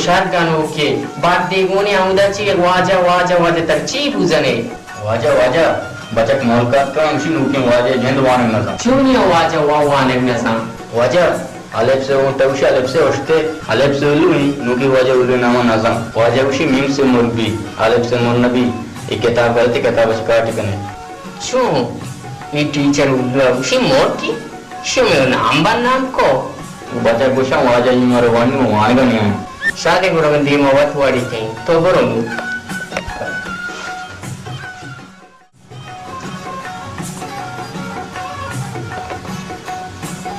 شر گنوکے، بد دیگونے ہمودا چی واجہ، واجہ، واجہ، تر چی بوزنے؟ واجہ، واجہ، بچک ملک اتکا، ہمشی نوکیں واجہ جند وانگ نزان۔ چونیا واجہ وا وانگ نزان؟ واجہ، الف سے اون توشی الف سے اشتے، الف سے الو ہیں، نوکی واجہ الو ناما نزان۔ واجہ گوشی میم سے مربی، الف سے مرنبی، یہ کتاب غلطی، کتاب اچ کاٹ کنے۔ چون؟ اے ٹیچر اردو ء گوشی مورکی، شمے نام بدنام کو۔ بچک گوشاں واجہ ای مارا وانی و وانگا نیاں۔ شادے گڑا من دیما وت واڑی تیں، تو برو نو۔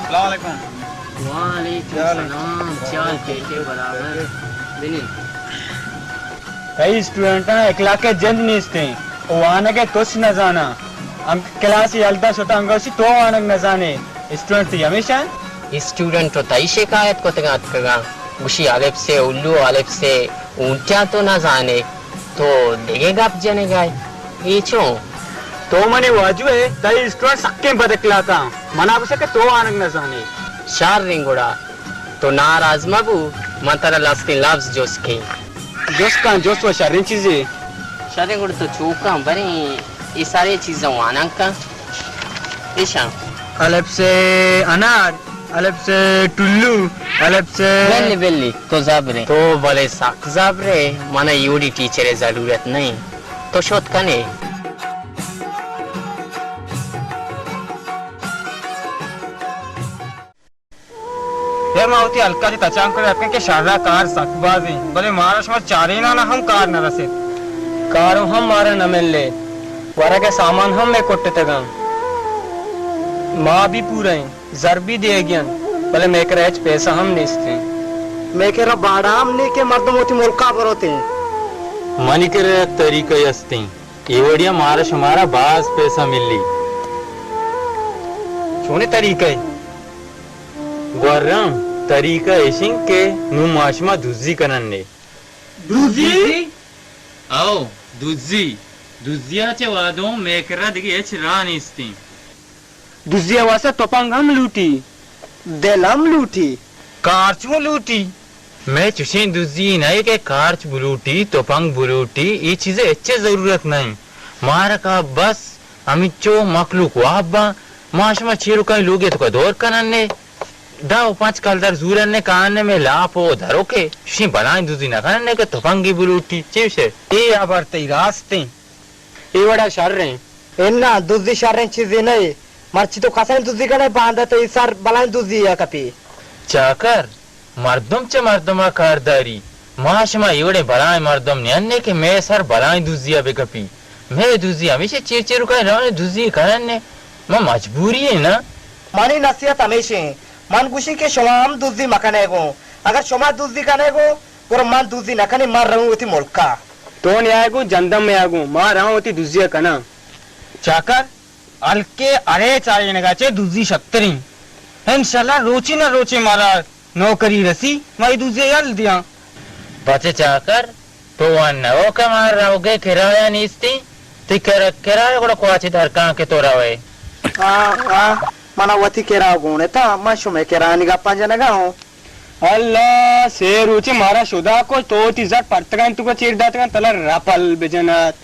السلام علیکم۔ وعلیکم السلام۔ چال پیٹے برابر۔ بنی۔ کئی اسٹوڈنٹاں اخلاق ء جند نیست ایں و وانگ ء تچ نہ زاناں۔ ہم کلاس یلدا شتاں انگا گوشی تو وانگ نہ زانے۔ اسٹوڈنٹ تئی ہمیش انت؟ اسٹوڈنٹ و تئی شکایت کتگاں اتکگاں، گوشی الف سے الو، الف سے اونٹیاں تو نہ زانے، تو دگہ گپ جنگائے۔ اے چون؟ تو منی واجو ئے، تئی اسٹوڈنٹ سکیں بد اخلاقاں، منا گوشے کہ تو وانگ نہ زانے۔ شریں گڑا۔ تو ناراض مہ بو، من ترا لستیں لبز جست کیں۔ جست کن، جست و شریں چیزے۔ شریں گڑا تو چوکاں بریں، اے سارے چیزاں وانان کن۔ ایشاں۔ الف سے انار، الف سے ٹلو، الف سے۔ بلی، بلی، تو زبرے۔ تو بلے سک زبرے، منا ایوڑی ٹیچرے ضرورت نہیں۔ تو شت کنے۔ پھر ما وتی ہلکا چہ تچان کت اتکیں کہ شرا کار سک باز انت، بلے مارا شما چارینانا ہم کار نہ رسیت۔ کارو ہم مارا نہ ملیت، ورگ ء سامان ہم مئے کٹتگاں۔ ما بھی پورا ایں، زر بھی دیگی انت، بلے مئے کرا ہچ پیسہ ہم نیست انت۔ مئے کرا باڑا ہم نی کہ مردم وتی ملکا بروت انت۔ منی کرا یک طریقہ است انت، اے وڑیا مارا شمارا باز پیسہ ملی۔ چونیں طریقہ؟ گوراں، طریقہ ایش انت کہ نوں ما شما دزی کنن نے۔ دزی؟ او، دزی۔ دزیا چہ وادوں مئے کرا دگہ ہچ راہ نیستیں۔ دزیا واسطہ تپنگ ہم لوٹی، دل ہم لوٹی۔ کارچ ہوں لوٹی۔ مئے چشیں دزی نہ کہ کارچ بلوٹی، تپنگ بلوٹی، اے چیزے ہچے ضرورت نہ انت۔ مارا کا بس ہمینچو مخلوق واب باں، ما شما چیرکائیں لوگے توکا دور کنن نے، دہ و پنچ کلدار زورن نے، کان نے مئے لاپ و دروکے، چشیں بلائیں دزی نہ کنن نے کہ تپنگی بلوٹی، چی شے؟ اے ہبر تئی راستیں۔ اے وڑا شریں۔ اناں، دزی شریں چیزے نہ۔ مرچی تو کسانیں دزی کنے، باندا تئی سر بلائیں دزی ء کپی۔ چاکر، مردم چہ مردما کارداری۔ ما شما اے وڑیں بلائیں مردم نیانے کہ مئے سر بلائیں دزیا بکپی۔ مئے دزی ہمیشہ چیر چیرکائیں رونے دزی کنن نے۔ ما مجبوری ایں نا۔ منی نصیحت ہمیش ایں۔ من گوشی کہ شما ہم دزی مکنے گوں۔ اگر شما دزی کنے گوں، گڑا من دزی نہ کنیں، من رواں وتی ملکا۔ تو نیائے گوں، جندم میا گوں، ما رواں وتی دزی ء کناں۔ چاکر، ہلکے ہرے چارینگا چہ دزی شتریں۔ انشاءاللہ روچے نہ روچے مارا نوکری رسی، ما اے دزی ء یل دیاں۔ بچے چاکر، تو وان نہ ہو کہ مارا روگے کرایہ نیستیں، تئی کر-، کرایہ گڑا کواچے درکاں کہ تو روئے۔ آ، آ، منا وتی کرا گون اتاں، من شمئے کرانی گپاں جنگا ہوں۔ اللہ، سے روچے مارا شدا کو، تو وتی زر پرتگاں تو کو چیر داتگاں، تلا رپل بجنات۔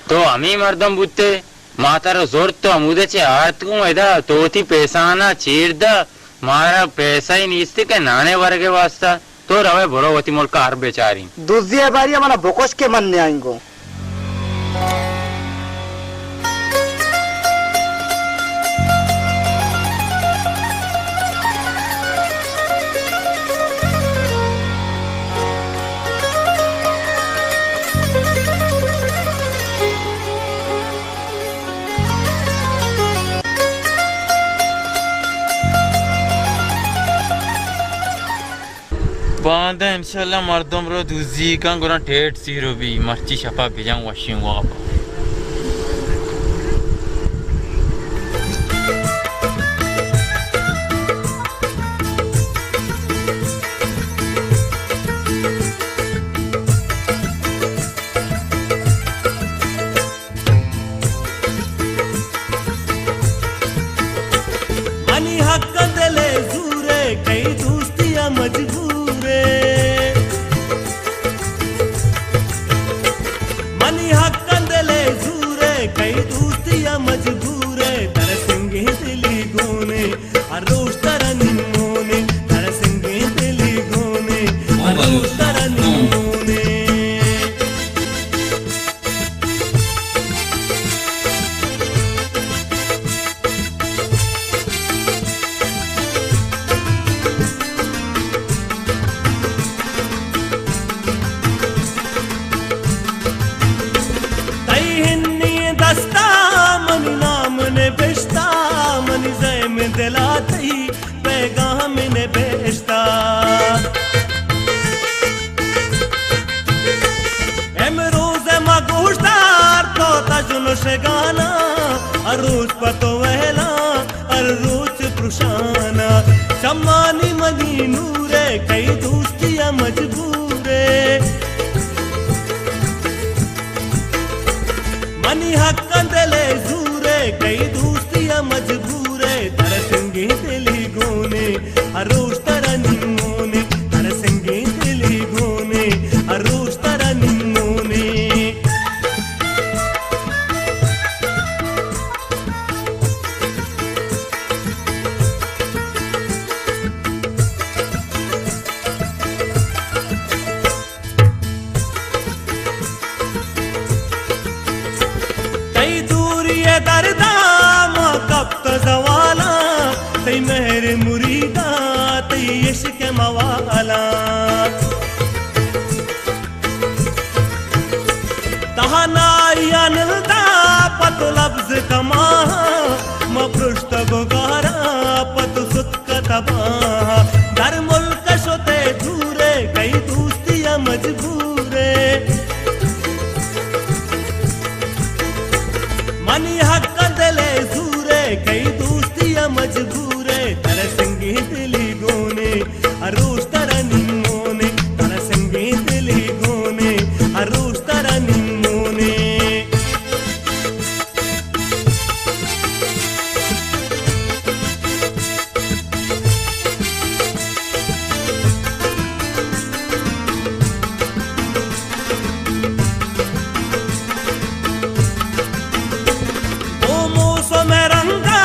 تو ہمے مردم بوتے، ما ترا زرت تو ہمودے چے آرت گوں ادا، تو وتی پیسانا چیر دا، مارا پیسہ ہی نیستی کہ نانے ورگے واسطہ۔ تو روئے برو وتی ملکا ہر بیچاریں۔ دزی ء باری ء منا بکش کہ من نیائیں گوں۔ باندا انشاءاللہ مردم رو دزی کن، گڑا ٹیٹ سیرو بی، مرچی شپا بجن وشیں واب۔ منی حق ء دل ء زور ء، کئی دوستی ء مجبور ء۔ شگانا، ہر روچ پہ تو ویلا، ہر روچ پرشانا۔ چمانی منی نورے، کئی دوستی ءَ مجبورے۔ منی حق ءَ دل ءِ زورے، کئی دوستی ءَ مجبورے۔ ترا سنگیں دلی گونے، ہر روچ ترا نیمونے۔ ترا سنگیں دلی گونے، ہر روچ ترا نیمونے۔ تئی دوری ءِ دردا ما کپت زوالاں، تئی مہر مریداں، تئی عشق ءِ موالاں۔ تہنائی ءَ نلدا پہ تو لبز کماں، ما پرشتگ و گاراں پہ تو ستک تباں۔ در ملک شتے دورے، کئی دوستی ءَ مجبورے۔ منی حق ءَ دل ءِ زورے، کئی دوستی ءَ مجبورے۔ ترا سنگیں دلی گونے، ہر روچ ترا نیمونے۔ ترا سنگیں دلی گونے، ہر روچ ترا نیمونے۔ او موسم ءِ رنگا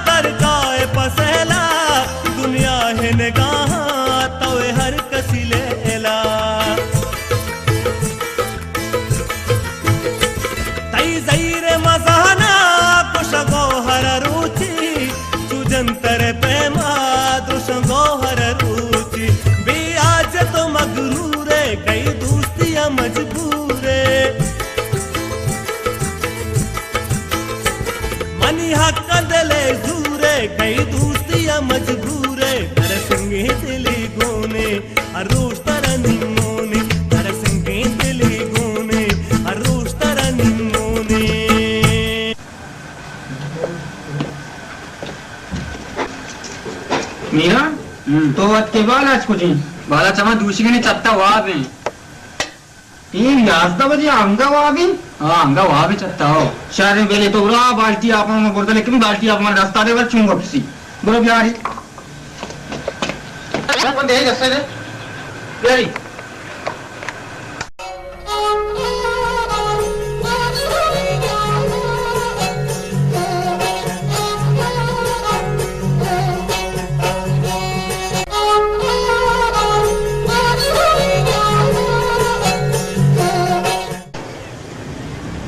درگاہ ءِ پسیلا، دنیا ءِ نگاہاں تو ئے ہر کسی لیلا۔ تئی زہیر ءِ مزانا کش گوہر روچی، چو جنتر ءِ پیما درشاں گوہر روچی۔ بے حاجت و مغرورے، کئی دوستی ءَ مجبورے۔ منی حق ءَ دل ءِ زورے، کئی دوستی ءَ مجبورے۔ ترا سنگیں دلی گونے، ہر روچ ترا نیمونے۔ ترا سنگیں دلی گونے، ہر روچ ترا نیمونے۔ میران، ہم۔ تو وت کے بالاچ کجیں؟ بالاچ ہما دوشیگنی چتا واب ہیں۔ اے یازدہ بجے انگا وابی؟ ہاں، انگا وابی چتا ہو۔ شہر میں بیلے تو برا بالٹی آپ میں بردا، لیکن بالٹی آپ میں رستہ دے ور چونگا پسی۔ برو بیاری۔ دے جسے دے۔ بیاری۔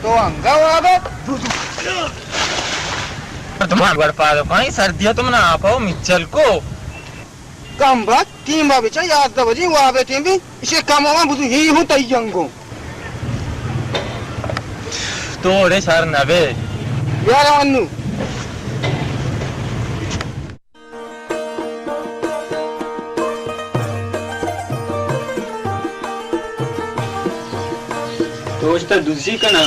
تو انگا واب ات؟ تمام گڑ پادو کائیں سردی ءَ تو منا آپ ءَ مچل کو۔ کم بات، ٹیم با بچا یازدہ بجے واب ءِ ٹیم بی، اسے کم ہوا بزو ہی ہوں تئی انگو۔ تو اڑے شر نہ بے۔ یار انو۔ تو اشتا دزی کنا،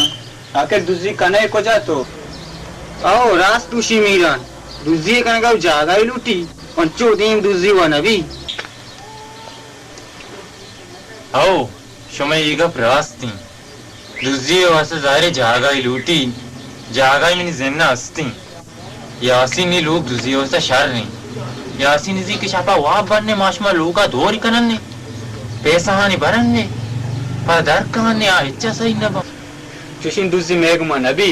آخر دزی کنا کجا تو؟ او راست گوشی میران، دزی کنگا جاگائی لوٹی، انچو دیم دزی و نبی۔ ہئو، شمئے اے گپ راست انت۔ دزی ء واستا ظاہر ء جاگہے لوٹی، جاگہے منی ذہن ء است انت۔ یاسین نی لوگ دزی ء واستا شر انت۔ یاسین نزیک شپا واب برنے، ما شما لوگا دور کننے، پیسہانی برنے، پدا در کہنے، آ ہچا سہی نہ باں۔ چوشیں دزی مئے گما نبی،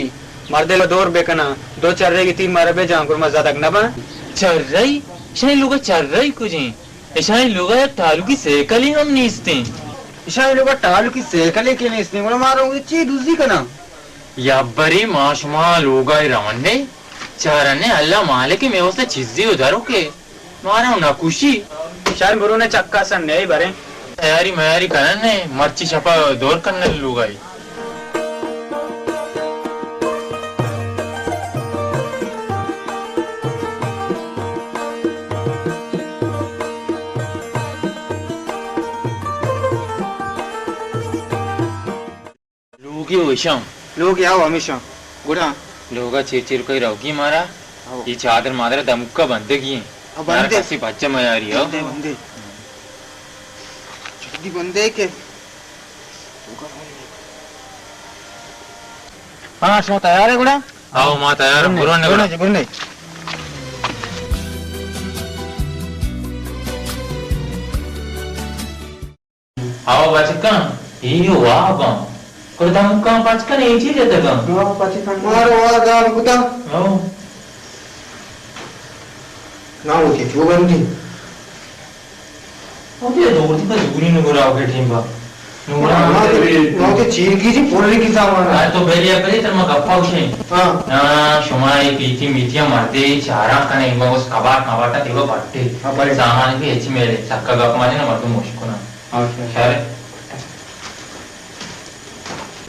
مردے دور بکناں، دو چرے گی تیر مارا بجاں، گڑا ما زدگ نباں۔ چرے؟ شاہی لوگا چرے کجیں؟ اشانی لوگا یک ٹالوکی سیکلے ہم نیستیں۔ اشانی لوگا ٹالوکی سیکلے کہ نیستیں، گڑا مارا اوں چی دزی کناں؟ یا برے ما شما لوگا روننے، چارنے، اللہ مالک مئے واسطہ چیزے و دروکے، مارا نہ کشی۔ شر، برو نے چکا سن نے بریں۔ تیاری میاری کننے، مرچی شپا دور کننے لوگائی۔ لوگی و اشاں۔ لوگی ہاو ہمیشاں۔ گڑا؟ لوگا چیر چیر کئی روگی مارا۔ ہو۔ اے چادر مادر دمکا بندگی ہیں۔ ہاں، بندے۔ مارا کسی بچہ میاری ہو۔ بندے، بندے۔ جلدی بندے کہ۔ ہاں، شما تیار ہے گڑا؟ آؤ، ما تیار ہیں۔ برو نے گڑا۔ برو نے۔ آو بچکاں، اے واب آں۔ گڑا دمکاں پچ کن، اے چی جتگ آں؟ آو بچکاں، مارو واب گار کتا۔ آو۔ نا، وہ کہ چو بندی۔ وہ کہ دور تک زوری نہ گرا کے ٹیم با۔ نورا نا، نا، کہ چیر کی جی پوری کی سامان۔ آ تو بیلیا کرے تر ما گپا ہوشیں۔ ہاں۔ نا، شما اے پیتی میتیا مردے چارا کنے، ما اس کباٹ مباٹا دیوا پٹے۔ ہاں، بھائی۔ سامان کی اچھی میلے، سکا گپ مانے نا مردم مشکنا۔ اچھا۔ شر۔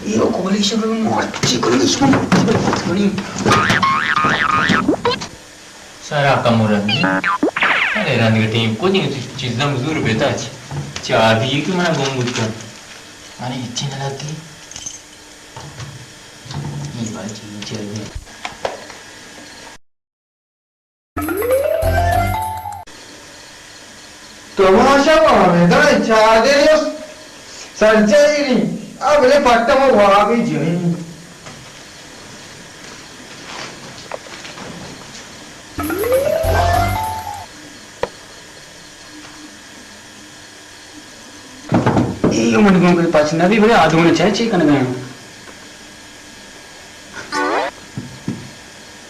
یہ کولی شب میں مرچی کولی شب میں مرچی کولی۔ سارا کم رنگ۔ ارے رنگ ٹیم کو دیں، چیز دم زور بیتا چی۔ چا دی کہ منا گم بوت کن۔ ارے اچھی نہ لگی۔ یہ بھائی چیز چل گئی۔ تماشا باندہ چادر سرجائی، اب لے پٹم وابی جوئی۔ اے من گوں پچ نہ بی، بلے آدم نے چاہے چی کنگا ہیں۔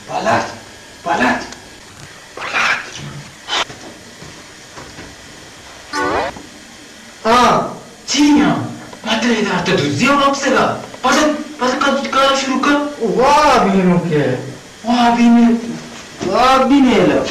پالات، پالات، پالات۔ ہاں۔ چی ہاں؟ مطلب ادار تو دزیا واپس گا۔ پس، پس کد کار شروع کر۔ واہ بینو کے۔ واہ بینے۔ واہ بینے لو۔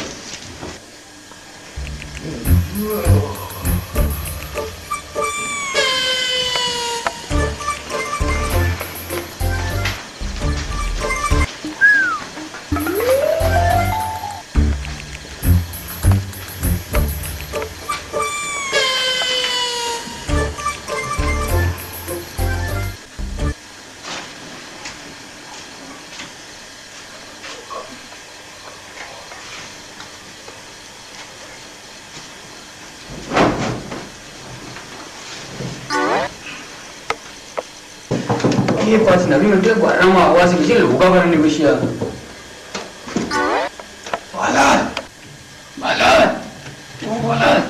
اے پاس نبی منٹے گورم آواز کسی لوگا برنے بشیا۔ بالاد! بالاد! او بالاد!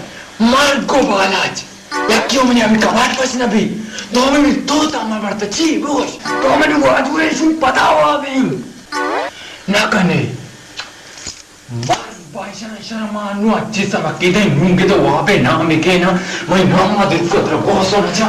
من کو بالاد! یکی منی ہمیں کماٹ پاس نبی۔ تو منی تو تا من برتا چی بوش؟ تو منی واجورے شو پتا ہوا بین۔ نہ کنے۔ بس بایشان شرما نو اچھی سبقی دے نونگے تو وابے نام کے نا، میں نام ما دل کو تر گوسو نہ چا۔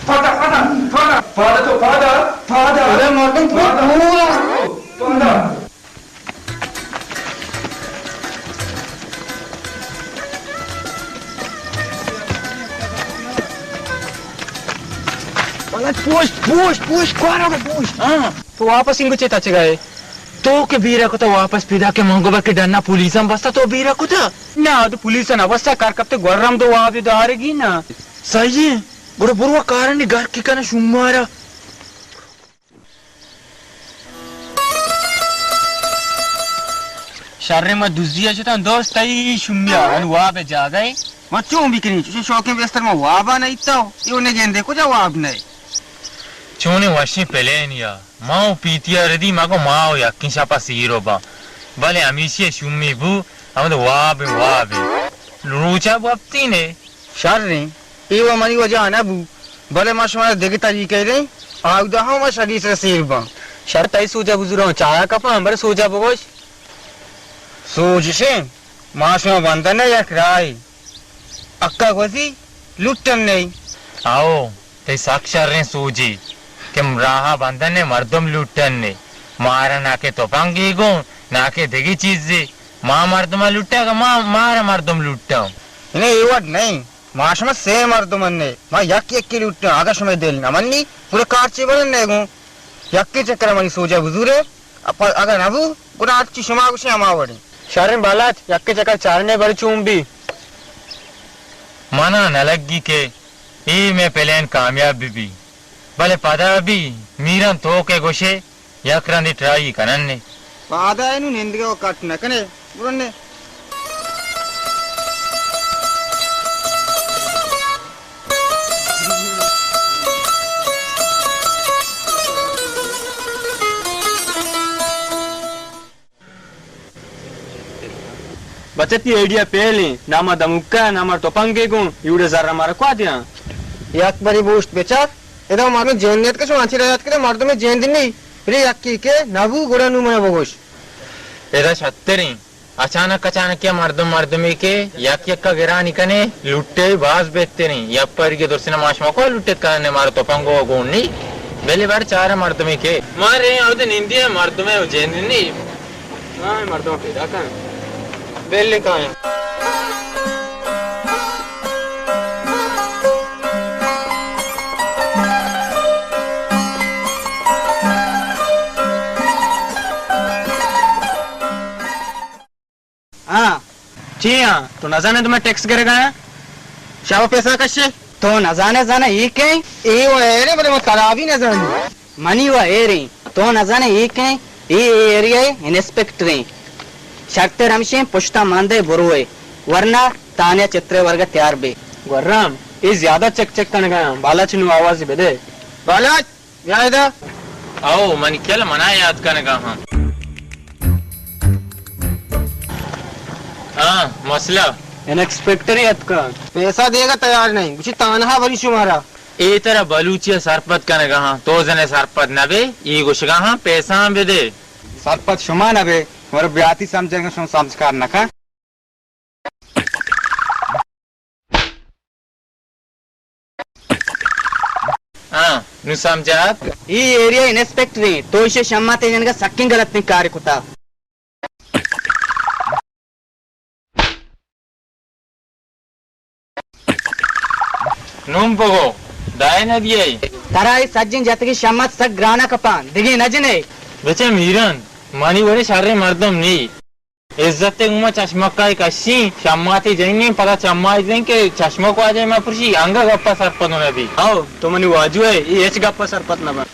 پادا، پادا، پادا، پادا تو، پادا، پادا۔ ارے مردم، پادا۔ پورا۔ پادا۔ پوش، پوش، پوش، کوارا پوش۔ ہاں۔ تو واپس انگو چے تچگا ئے؟ تو کہ بیرہ کتا واپس پیدا کہ من گو بلکہ ڈنا پولیساں بستا تو بیرہ کتا؟ نہ، تو پولیساں نہ بستا، کار کپتے گورم دو واب دارگی نا۔ صحیح ہے، گڑا برو کارانی گھر کی کنا شمارا۔ شریں ما دزی ء شتاں دوست تئی شومیا، انو واب ء جاگہ ء۔ ما چون بکنیں؟ چوشیں شوکیں بستر ما وابا نہ ایتا۔ ایو نگندے کجا واب نہ۔ چونیں وشیں پلین یا۔ ما و پیتیا ردی مگو ما و یکیں شپا سیر و باں۔ بلے ہمیشی ء شومی بو، ہمد واب واب۔ روچا بو ہپتی نے۔ شریں، اے و منی وجہ نہ بو، بلے ما شمارا دگہ طریقہ دیں، آودا ہم ما شری سر سیر باں۔ شر تئی سوجا بزوراں چایا کپاں، بلے سوجا بگوش۔ سوج شیں، ما شما بندن یک راہے۔ اکا گوزی لٹن نہیں۔ آؤ، تئی سک شریں سوجی کہ راہا بندن نے مردم لٹن نے۔ مارا نہ کہ تپنگی گون، نہ کہ دگہ چیزے۔ ما مردم لٹا کہ ما، مارا مردم لٹا۔ نہ، اے وڑ نہ اِنت۔ ما شما سے مردم ایں، ما یک یکے لوٹاں۔ اگاں شمئے دل نہ منی، پورا کارچے بنن نہ گوں۔ یکے چکر منی سوجا بزورے، اپ-، اگاں نہ بو، گڑا ہرچی شما گوشے ہما وڑیں۔ شریں بالاچ، یکے چکر چارنے بر چون بی۔ منا نہ لگی کہ اے مئے پلان کامیاب بہ بی، بلے پدا بی میران تو کہ گوشے یک رندے ٹرائی کنن نے۔ پادا ءَ نوں نندگ ءَ کٹ نہ کن ئے، برو نے۔ بچہ، تئی آئیڈیا پیل ایں، ناما دمکا، ناما تپنگے گوں، ایوڑے زر مارا کوا دیاں؟ یک بری بوشت بچار، ادا مردم جند نیت کہ شما انچی رایت کہ مردم جند نی، پرے یکی کہ نبو گڑا نوں منا بگوش۔ ادا شتریں، اچانک اچانک کہ مردم مردمی کہ یک یک گرانی کنے، لٹے باز بہتریں، یک پری کے درسنا ماش مکو لٹت کنے، مارا تپنگو گون نی، بلے بار چار مردمی کہ مارے اود نندی مردمے جند نی۔ ہاں، مردم پیدا کن۔ بل کایاں۔ ہاں۔ چی ہاں؟ تو نزانے تو میں ٹیکس گرگا ہاں؟ شابا پیسہ کشے۔ تو نزانے زانا ای کہیں؟ اے و ایرے بلے من ترا بھی نزانی۔ منی و ایریں، تو نزانے اے کئے؟ اے، اے ایریا ءِ انسپکٹریں۔ شرتر ہمشیں پشتا ماندے بروئے، ورنہ تانیا چترے ورگا تیار بے۔ گورام، اے زیادہ چک چک کنگا، بالاچ نوں آوازی بدے۔ بالاچ، بیا ادا۔ آؤ، منی کل منا یاد کنگا ہاں۔ ہاں، مسئلہ؟ انسپکٹر اتکا۔ پیسہ دیگا تیار نہیں، گوشی تانہا بری شمارا۔ اے ترا بلوچی ءَ سرپد کنگا ہاں، تو زنے سرپد نہ بے، اے گوشگا ہاں پیسہ ہم بدے۔ سرپد شما نہ بے، مارا بیاتی سمجھگا، شما سمجھکار نہ کن۔ ہاں، نوں سمجھات۔ اے ایریا انسپکٹر ایں، تو ایشی شماتے جنگا سکیں غلطیں کارے کتا۔ نوں بگو، دائے نہ دیئے۔ ترا اے سجیں جتگیں شمات سک گرانا کپاں، دگے نہ جنے۔ بچہ میران، منی وڑے شریں مردم نی۔ عزت گوما چشمکائی کشیں، شماتے جنگیں، پدا چمائی دیں کہ چشمک واجہ ما پرشی، انگا گپا سرپد نہ بی۔ او، تو منی واجو ئے، اے ہچ گپا سرپد نہ بن۔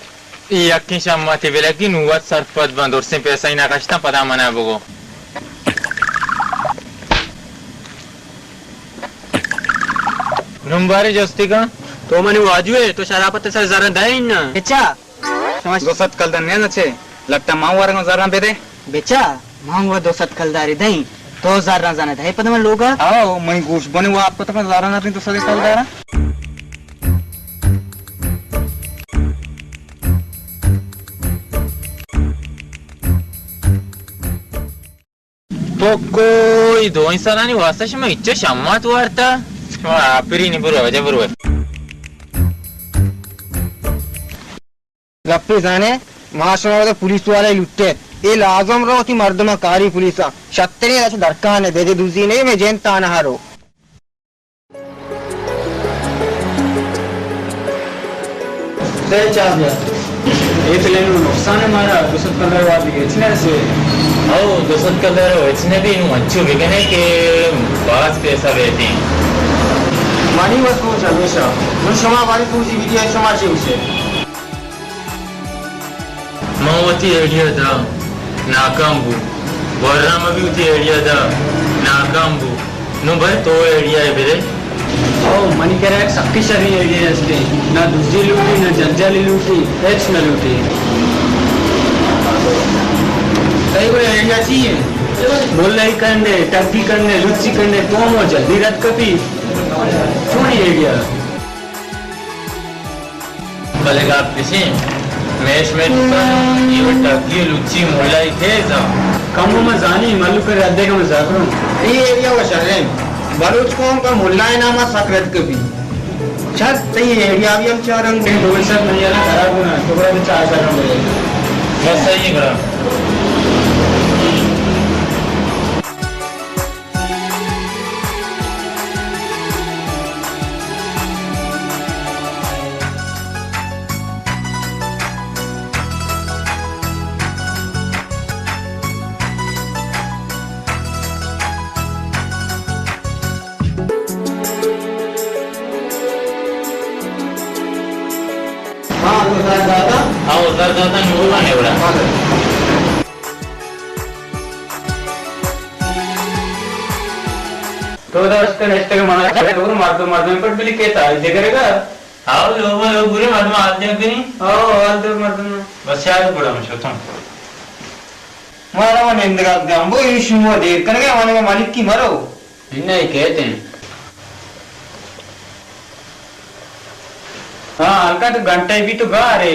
اے یکیں شماتے بلکی نوں وت سرپد بن، درسیں پیسہ ای نہ کشتاں، پدا منا بگو۔ نوں بارے جستی کن۔ تو منی واجو ئے، تو شرافت سر زراں دئے نا۔ اچھا۔ شما دو سد کلدار نیاز چے؟ لٹا ما ورگاں زراں بدے۔ بچا، ما و دو سد کلداری دئیں۔ تو زراں زانے دئے پد من لوگا۔ آؤ، من گوش بنے واب کتا زراں نہ دیں دو سد کلدارا۔ تو کوئی دوئیں سالانی واسطہ شما اچو شمات وارتا؟ شما آپری نی برو، وجہ برو۔ گپے زانے، ما شما ودا پولیس والے لٹے۔ اے لازم رو تی مردم کاری پولیسا۔ شتری اچ درکان ہے، بیدے دوزی نہیں، میں جین تانا ہرو۔ دے چا بیا۔ اے پلین نوں نقصان ہے مارا، دو سد کلدار واد دیگہ ہچ نہ رسے۔ او، دو سد کلدار ہچ نہ بی، نوں انچو بکنے کہ باز پیسہ بیتیں۔ منی وس روچ ہمیشہ۔ نوں شما باری پوزی بیتی ہے، شما چے گوشے؟ من وتی ایڈیا دا ناکام بو، گوھرام بھی وتی ایڈیا دا ناکام بو۔ نوں بھائی تو ایڈیا ء بدے۔ او، منی کرا یک سکیں شریں ایڈیا است۔ نہ دزی لوٹی، نہ جنجالی لوٹی، ہچ نہ لوٹی۔ تئی گڑا ایڈیا چی ہے؟ ملائی کنڈے، ٹگی کنڈے، لچی کنڈے، قوم و جلدی رد کپی۔ چونی ایڈیا؟ بلے گپ اش انت، میش مئے دکان ء اے وڑ ٹگی ء لچی ملائی تیز انت۔ کمو من زانی، مھلوک ء ردیگ ء من زبر اوں۔ اے ایڈیا و شر انت۔ بلوچ قوم پہ ملا ء نام ء سک رد کپی۔ شر، تئی ایڈیا بھی ہم چارنگ۔ اے دو سد منی یار خراب ہونا، تو گڑا چار سد ہم دے۔ بس صحیح ہے گڑا۔ او زر داتا نور نے وڑا۔ تو داشت نشتگ منا شر مردم، مردم پر بلی کیتا جگرگا۔ آؤ لوگ لوگ برے مردم حال دیا کنی۔ آؤ حال دے مردم۔ بس یار بڑا مشوتم۔ مارا من اندگا گامبو ایشی مو دیر کنگا، مانے مالک کی مرو۔ انہیں کہتے ہیں۔ ہاں، ہلکا تو گھنٹے بھی تو گارے۔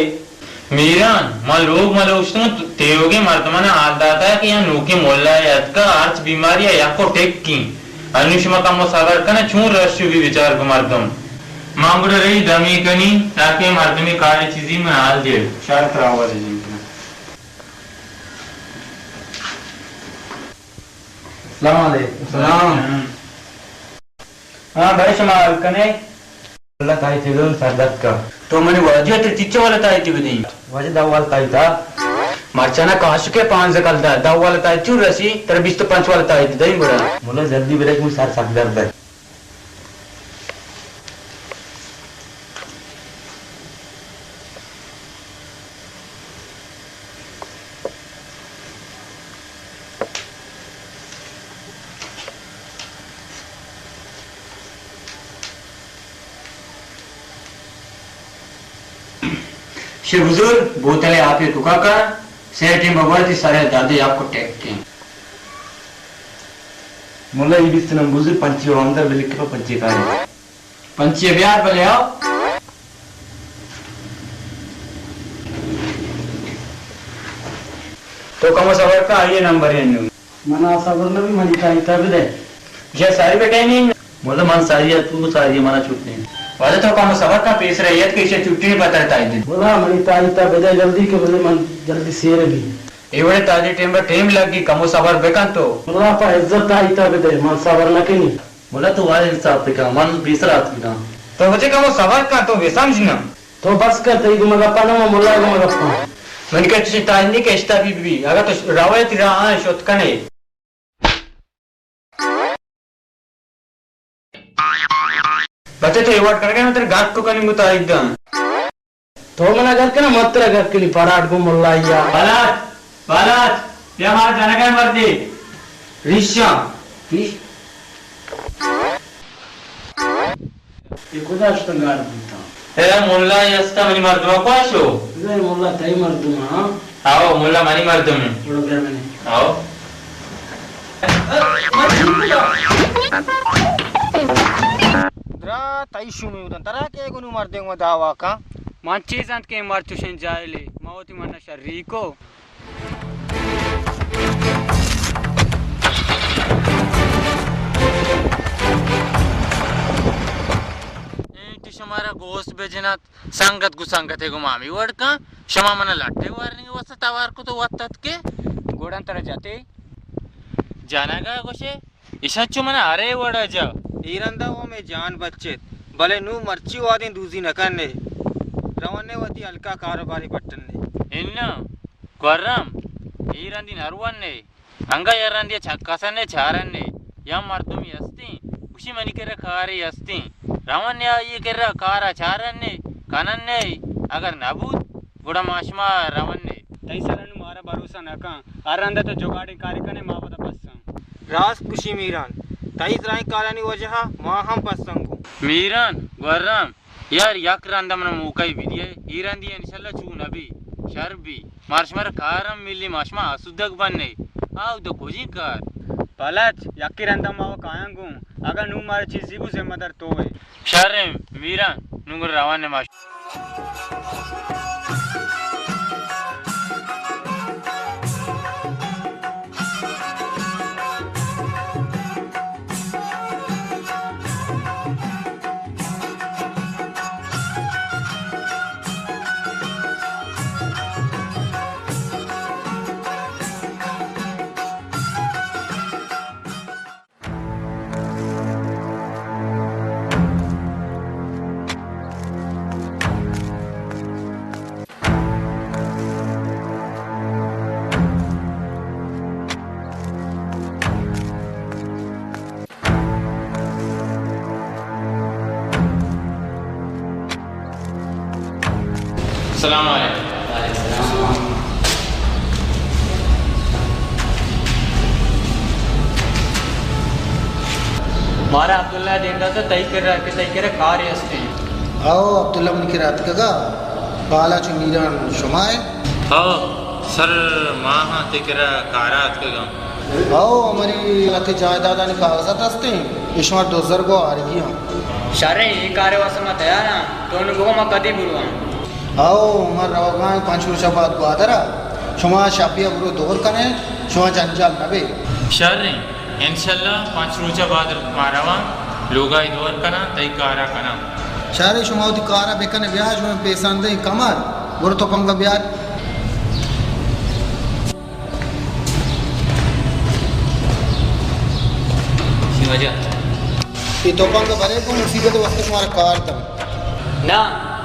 میران، ما لوگ ملوشتوں تیوگیں مردمانا حال داتا کہ یا نوکیں ملا اتکا ہرچ بیماری ء یکو ٹک کیں۔ انو شما کمو صبر کنا چون رشو بی بچار کو مردم۔ ما گڑا رہی دمی کنی تاکہ مردمی کار چیزی من حال دے۔ شاید ترا آواز جن کنا۔ السلام علیکم۔ سلام۔ ہاں بھائی، شما حال کنے؟ اللہ تائی تی بدن سر درد کا۔ تو منی واجہ تے چچا والا تائی تی بدیں۔ واجہ دو والا تائی تا۔ مرچانا کاشکے پانزدہ کل دا، دو والا تائی چون رسی، تر بیست و پنچ والا تائی تی دیں گڑا۔ مولا جلدی برے کہ سر سک درد ہے۔ شے بزرگ، بوتل ء آپ ء ٹکا کن، سے ٹیم بگوڑ تی سر ء درد ء آپ کو ٹیک کن۔ ملا ای بیست نمبر بزرگ، پنچی و اندر بلک پا پنچی کاری۔ پنچی بیار بلے آؤ۔ تو کمو صبر کن، آئیے نمبر انو۔ منا صبر نبی، منی تائیتا بدے۔ جا ساری بیٹے نہیں۔ مولا من ساری ات، تو ساری منا چھٹی۔ واجہ تو کمو صبر کن، پیسرا یت کہ ایشی چھٹی نہیں پتر تائیدے۔ مولا منی تائیتا بدے جلدی کہ بلے من جلدی سیر بی۔ اے وڑے تاجے ٹیم پر ٹیم لگی، کمو صبر بکن تو۔ مولا پہ عزت تائیتا بدے، من صبر نکنی۔ ملا تو وای انصاف بکن، من پیسر آتکگاں۔ تو بچے کمو صبر کن، تو بے سمجھ نہ۔ تو بس کر، تئی گما گپا نہ، من ملا گما گپا۔ من کہ چشیں تاج نی کہ اشتا بی بی، اگر تو روے تی راہ شت کنے۔ بچے تو ایوارڈ کر گئے، تیرے گھر کو کنی متعلق داں۔ تو منا گپ کنا، من ترا گپ کنی، پراٹ گوں ملائی ء۔ بالاچ، بالاچ، بیا مارا جنگا مردے۔ ریشاں۔ ریش-، اے کجا شتنگار بوتاں؟ اے ملائی استا منی مردم کو شو؟ اے ملا تئی مردم ہاں؟ آؤ، ملا منی مردم۔ گڑا بیا منی۔ آؤ۔ درا تئی شومی بودن، ترا کہ گنو مردے گوں دعوا کن۔ من چیز انت کہ مرچوشیں جاہلے، ما وتی من شریکو۔ اینٹی شمارا گوست بجنت، سنگت گو سنگتے گو مامی وڑ کن، شما من لٹے وارنی واسطہ توار کو تو وقت ات کے۔ گوڑن ترا جاتے۔ جانگا گوشے۔ ایشاں چو من ہرے وڑا جا۔ اے رندا و مئے جان بچت، بلے نوں مرچی وادیں دوزی نہ کن ئے۔ رون ئے وتی ہلکا کاروبارے پٹن ئے۔ اناں، گورم، اے رندی نہ رون ئے۔ انگا یک رندی چکاسن ئے چارن ئے۔ یا مردمی ہستیں، گوشی منی کرا کارے ہستیں۔ رون ئے آئی کرا کارا چارن ئے، کنن ئے۔ اگر نہ بوت، گڑا ما شما رون ئے۔ تئی سرا نوں مارا بھروسہ نہ کن۔ ہر رندا تو جگاڑیں کارے کن ئے، ما پدا پساں۔ راست گوشی میران، تئی درائیں کارانی وجہ ء ما ہم پسنگ اوں۔ میران، گورام، یار یک رند ء من ء موقع بدیئے، اے رندی انشاءاللہ چو نبی، شر بی، مار شمار کار ہم ملی، ما شما آسودگ بنے۔ آ اود کجی کار؟ پلچ، یکی رند ء ما و کایاں گوں، اگاں نوں مارا چیزی بو ذمہ دار تو ئے۔ شر ایں میران، نوں گڑا روان ایں ما۔ السلام علیکم۔ مارا عبداللہ دیم داتا تئی کرا کہ تئی کرا کارے استیں۔ او عبداللہ منی کرا اتکگا، بالاچ میران شما ئے؟ او سر، ما ہاں تئی کرا کارا اتکگاں۔ او منی لہتے جائیدادانی کاغذات استیں، اے شمار دزر گو آرگی ہاں۔ شریں، اے کارے واسطہ ما تیار ہاں، تو نوں بگو ما کدی برواں؟ او ما روگاں پنچ روچا بعد گوادرا، شما شپیا برو دور کنے، شما جنجال نبے۔ شریں۔ انشاءاللہ پنچ روچ ء بعد ما رواں، لوگا ای دور کناں، تئی کارا کناں۔ شریں، شما وتی کارا بکن، بیا، شما پیسان دیں کمر، برو تپنگا بیار۔ شی واجہ۔ اے تپنگ برے گوں مصیبت وقت شمارا کار دم۔ نا،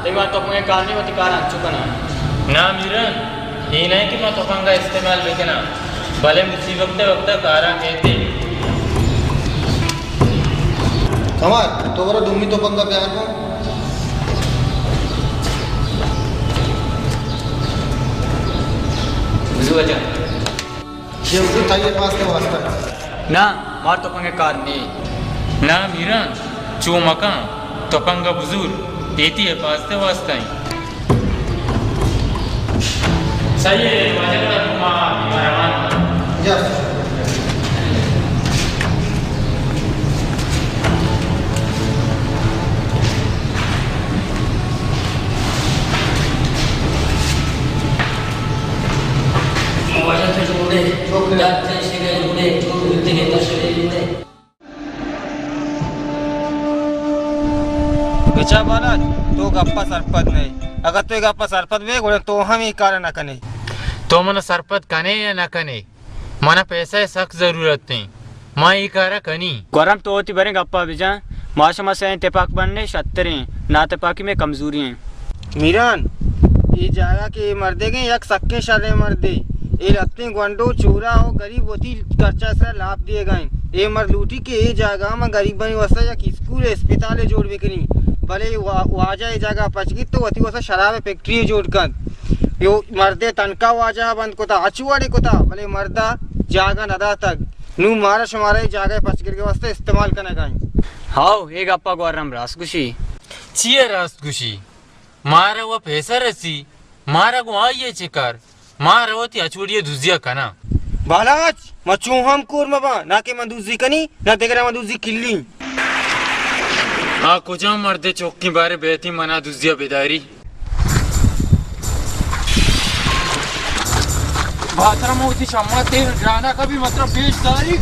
تئی ما تپنگ ء کار نی، وتی کار انچو کناں۔ نا میران، اے نہ کہ ما تپنگ ء استعمال بکناں، بلے مصیبت ء وقت ء کاراں کیت۔ کمال، تو برو دومی تپنگ ء بیار کن۔ بزو واجہ۔ یہ حضور تئی حفاظت واسطہ۔ نا، مار تپنگ ء کار نی۔ نا میران، چو مکن، تپنگ ء بزور، اے تئی حفاظت ء واسطہ انت۔ صحیح ہے، واجہ، ما روان۔ جا۔ واجہ تو جوڑے، جوڑے۔ بچا بالاچ، تو گپا سرپد نہ ئے۔ اگاں تو اے گپا سرپد بئے، گڑا تو ہم اے کار ء نہ کن ئے۔ تو من ء سرپد کن ئے یا نہ کن ئے، من ء پیسہ ء سک ضرورت انت۔ ما اے کار ء کنیں۔ گورم، تو وتی بریں گپا بجن۔ ما شما سئیں تپاک بنیں شتریں، ناتپاکی مئے کمزوری انت۔ میران، اے جاگہ کہ اے مردے گیں یک سکیں شریں مردے۔ اے لہتیں گونڈو چورا و گریب وتی کرچا سرا لاپ دیگا انت۔ اے مرد لوٹی کہ اے جاگہ ما گریبانی واسطہ یک اسکول، اسپتالے جوڑ بکنی، بلے وا-، واجہ اے جاگہ پچ گیت تو وتی واسطہ شراب فیکٹری جوڑ کنت۔ یو مردے تنکا واجہ بند کتا، ہچ وڑے کتا، بلے مردا جاگہ نداتگ۔ نوں مارا شمارا اے جاگہ پچ گرگ واسطہ استعمال کنگا انت۔ ہاؤ، اے گپا گورم راست گوشی۔ چیئے راست گوشی؟ مارا و پیسہ رسی، مارا گوں آئی ء چہ کار، ما رو وتی ہچوڑی ء دزی ء کناں۔ بالاچ، ما چوں ہم کور مباں، نہ کہ من دزی کنی، نہ دگرا من دزی کلی۔ آ کجام مردے چوکیں بارے بیتی منا دزی ء بداری؟ باترم وتی شما تیر جانا کبھی مطلب پیش داری۔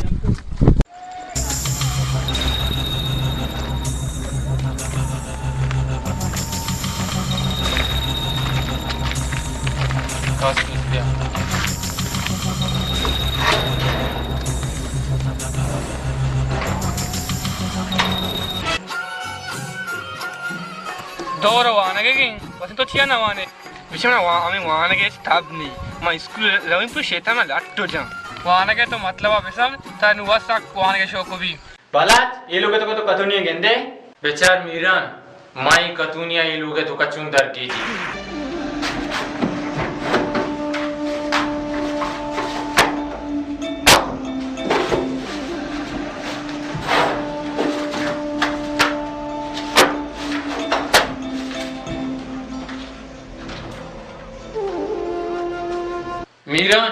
دور وانگے گیں، بس تو چیا نہ وانے؟ بچار وا-، ہمے وانگ ء ہچ تب نی۔ ما اسکول رویں پہ شیطان ء لٹ و جان۔ وانگ ء تو مطلب ء بسمجھ، تا نوں وت سک وانگ ء شوق بی۔ بالاچ، اے لوگ ء توکا تو کتونی ء گندے؟ بچار میران، ما اے کتونی ء اے لوگ ء توکا چون درگیجی؟ میران،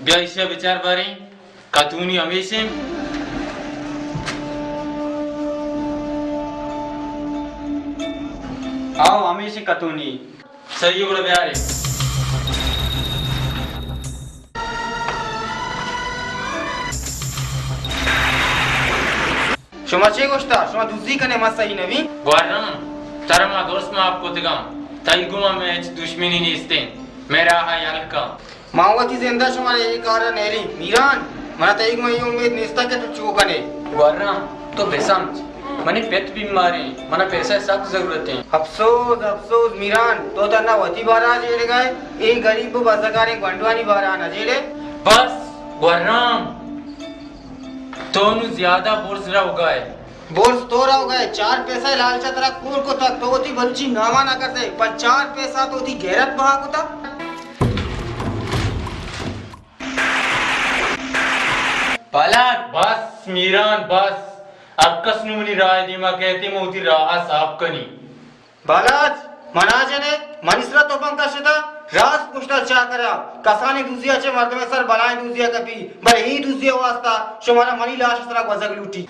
بیا ایشی ء بچار باریں، کتونی ہمیش انت؟ آؤ، ہمیش انت کتونی۔ سہی، گڑا بیارے۔ شما چے گوشتا؟ شما دزی کنے، ما سہی نبی؟ گوارم، ترا ما درست معاف کتگاں۔ تئی گوما مئے ہچ دشمنی نیستیں۔ مئے راہ ء یل کن۔ ما وتی زند ء شمارا اے کار ء نیلیں۔ میران، منا تئی گوما اے امید نیستا کہ تو چو کنے۔ گوارم، تو بسمجھ، منی پت بیماریں، منا پیسہ ء سک ضرورتیں۔ افسوز، افسوز میران، تو تنا وتی بارا جیڑگا ئے، اے گریب و بزگاریں گونڈوانی بارا نہ جیڑے۔ بس، گوارم، تو نوں زیادہ برز روگا ئے۔ برز تو روگا ئے، چار پیسہ لالچا ترا کور کتگ، تو وتی بلوچی ناما نہ کرتے، پر چار پیسہ تو وتی غیرت بہا کتا۔ پلک۔ بس میران، بس۔ ہر کس نوں منی راہ ءِ دیما کئیت ءُ من وتی راہ ءَ ساپ کنیں۔ بالاچ، منا جنے، منی سرا تپنگ کشتہ، راست گوشتہ چاکرا، کسانیں دزی ءَ چہ مردم ءِ سر بلائیں دزی ءَ کپی، بلے اے دزی ءِ واستا شمارا منی لاش ءِ سرا گوزگ لوٹی۔